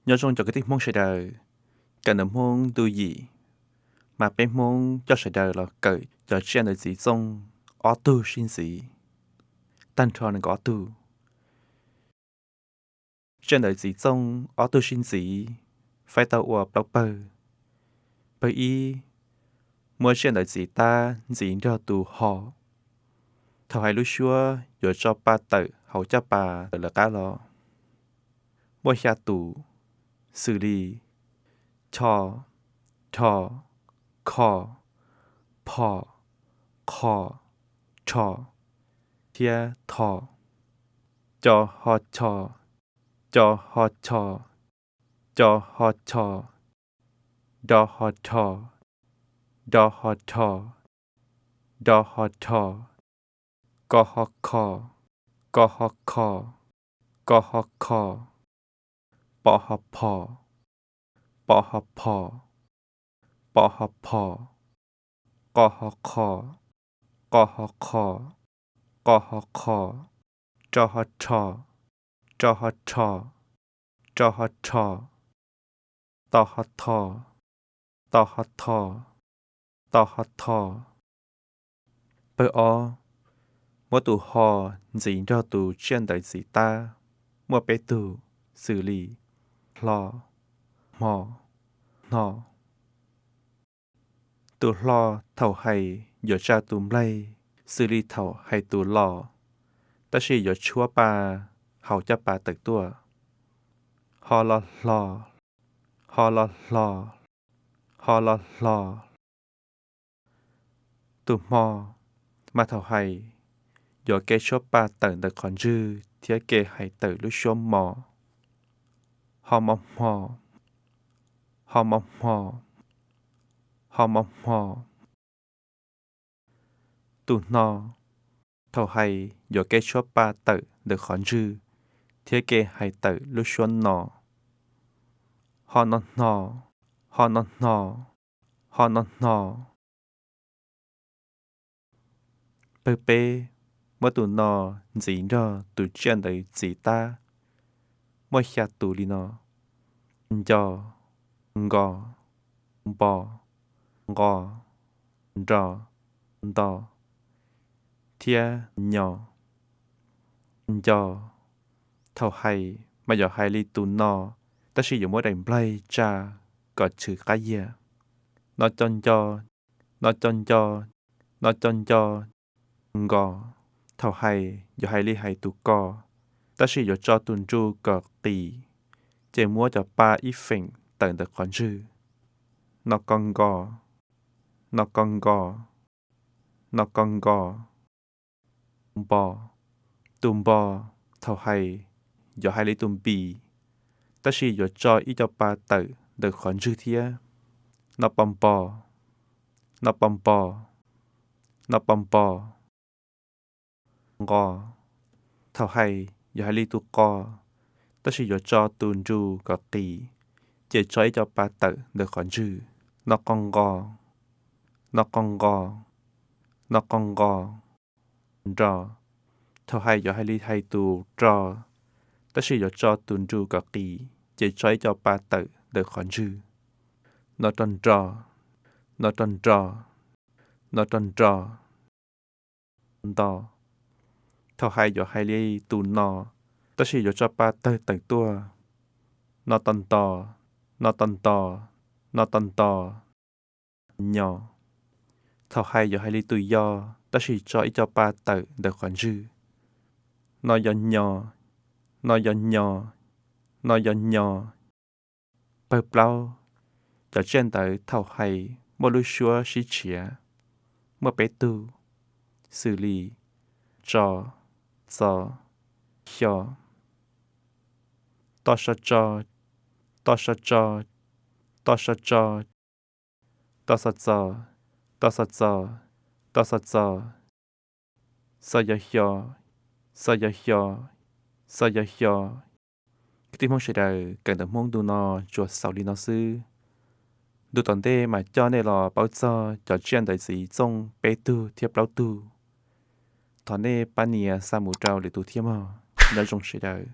Nyob zoo cov kwv tij Hmoob sawv daws, kawm ntawv Hmoob ntu yim, mas peb Hmoob coj sawv daws los kawm cov tsiaj ntawv txiv txooj ob tug sib ntxiv. Tag nrho nees nkaum ob tug. Tsiaj ntawv txiv txooj ob tug sib ntxiv faib tau ua plaub pawg. Pawg ib, muab tsiaj ntawv txiv tab ntxiv nrog tus ho. Thaum hais lub suab yuav tso pa tawm hauv caj pas tawm lawv qab los. Muaj xya tus, xws li cho, rho, kho, pho, qho, rho, thiab tho. Co ho cho, co ho cho, co ho cho, do ho rho, do ho rho, do ho rho, ko ho kho, ko ho kho, ko ho kho, po ho pho, po ho pho, po ho pho, qo ho qho, qo ho qho, qo ho qho, ro ho rho, ro ho rho, ro ho rho, to ho tho, to ho tho, to ho tho. Pawg ob, muab tus ho ntxiv nrog tus tsiaj ntawv txiv tab, muaj peb tug, xws li hlo, hmo, hno. Tus hlo thaum hais yuav tsa tus nplaig xws li thaum hais tus lo, tab sis yuav tshuab pa hauv caj pas tawm tuaj. Ho lo hlo, ho lo hlo, ho lo hlo. Tus hmo, mas thaum hais yuav ke tshuab pa tawm ntawm qhov ntswg thiab ke hais tawm lub suab mo. Ho mo hmo, ho mo hmo, ho mo hmo. Tus hno, thaum hais yuav ke tshuab pa tawm ntawm qhov ntswg thiab ke hais tawm lub suab no. Ho no hno, ho no hno, ho no hno. Pawg peb, muab tus no ntxiv nrog tus tsiaj ntawv txiv tab, muaj xya tus li no: nco, nko, npo, nqo, nro, nto, thiab nyo. Nco, thaum hais mas yuav hais li tus no, tab sis yuav muab daim nplaig tsa kom chwv qab yias. No co nco, no co nco, no co nco. Nko, thaum hais yuav hais li hais tus ko, tab sis yuav tso tus nru kom qis, ces muab cov pa ib feem tawm ntawm qhov ntswg. No ko nko, no ko nko, no ko nko. Npo, tus npo, thaum hais yuav hais li tus npis, tab sis yuav tso ib co pa tawm ntawm qhov ntswg thiab. No po npo, no po npo, no po npo. Nqo, thaum hais yuav hais li tus qo, tab sis yuav tso tus nru kom qis, ces tso ib co pa tawm ntawm qhov ntswg. No qo nqo, no qo nqo, no qo nqo. Nro, thaum hais yuav hais li hais tus ro, tab sis yuav tso tus nru kom qis, ces tso ib co pa tawm ntawm qhov ntswg. No ro nro, no ro nro, no ro nro. Nto, thaum hais yuav hais li tus no, tab sis yuav tso pa tawg tawm tuaj. No to nto, no to nto, no to nto. Nyo, thaum hais yuav hais li tus yo, tab sis tso ib co pa tawm ntawm qhov ntswg. No yo nyo, no yo nyo, no yo nyo. Pawg plaub, cov tsiaj ntawv thaum hais muaj lub suab sib tshiav, muaj peb tug, xws li tso, txo, xyo. To so tso, to so tso, to so tso. To xo txo, to xo txo, to xo txo. Xo yo xyo, xo yo xyo, xo yo xyo. Kwv tij Hmoob sawv daws, kawm ntawv Hmoob ntu no tsuas xaus li no xwb. Ntu tom ntej mas coj nej los paub txog cov tsiaj ntawv txiv txooj peb tug thiab plaub tug. Thov nej pab nias xa mus rau lwm tus thiab mog. Nyob zoo sawv daws.